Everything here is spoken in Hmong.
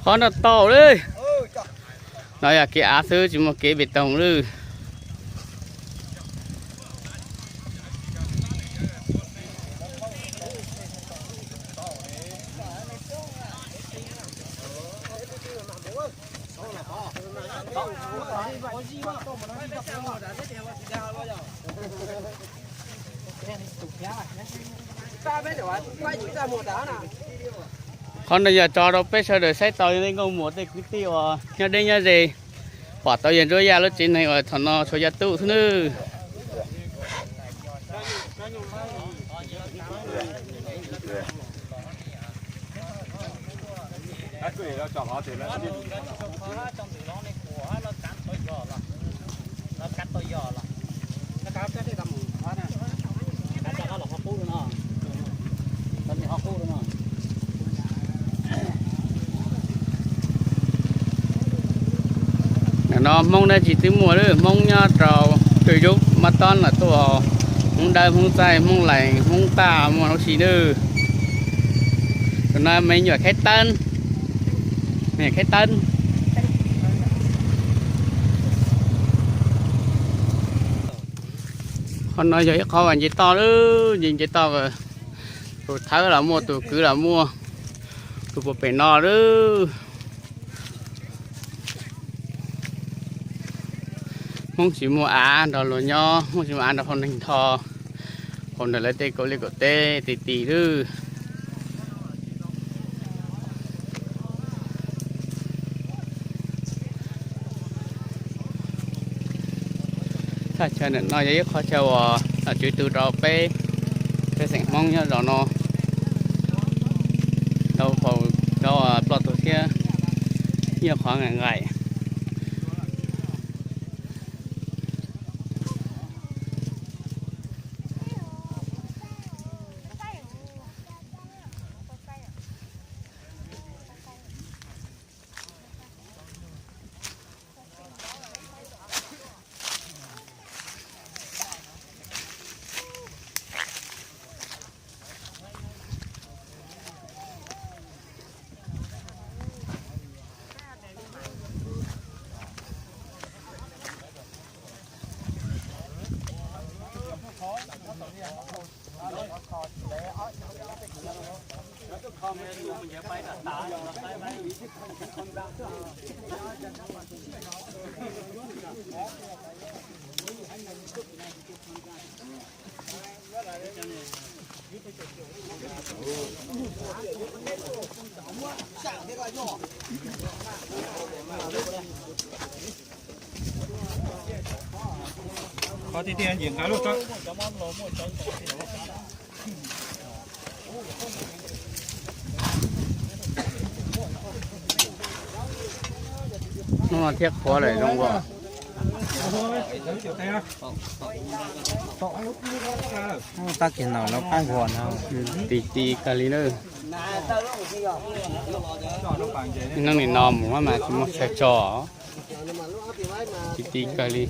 Qhov no tau lawm. No yog kev av xwb tsis muaj kev pes toog lawm. Qhov no yog tso rau peb sawv daws saib tau li nkauj muam tej kwv tij uas nyob deb nyob ze, pom tau yawg Ntsuab Yaj lub tsev neeg uas thaum no tshuav yav tub xwb nawb. Nim no Hmoob dab tsi twb muaj lawm, Hmoob nyob rau Tw Yub Mab Tob los tuaj, Hmoob Dawb, Hmoob Txaij, Hmoob Lees, Hmoob Taj, muaj lub si nawb. Tus no me nyuam Khaib Teeb, me nyuam Khaib Teeb. Qhov no yog ib qhov uas nce toj lawm, nce nce toj, tus thawb los muaj, tus kwv los muaj, tus puag pem no lawm. Hmoob tsis muaj av nrog luag nyob, Hmoob tsis muaj av nrog hauv neeg nrho. Hauv ntawm lawv tej kaum liaj kaum teb ti ti lawm. Thaj chaw ntawm no yog ib qhov chaw uas nom tswv tu rau peb, peb xeem Hmoob nyob zos no tau faus, tau ploj tuag thiab, yog qhov nqaim nqaim. Qhov tiag tiag nce nqa lub tsawb. Hnub no thiab qhuav lawm zoo as. Tab kiag no lawv pab huas no. Ti ti kawg li na. Hnub nim no mus mas tsis muaj chaw tso. Ti ti kawg li.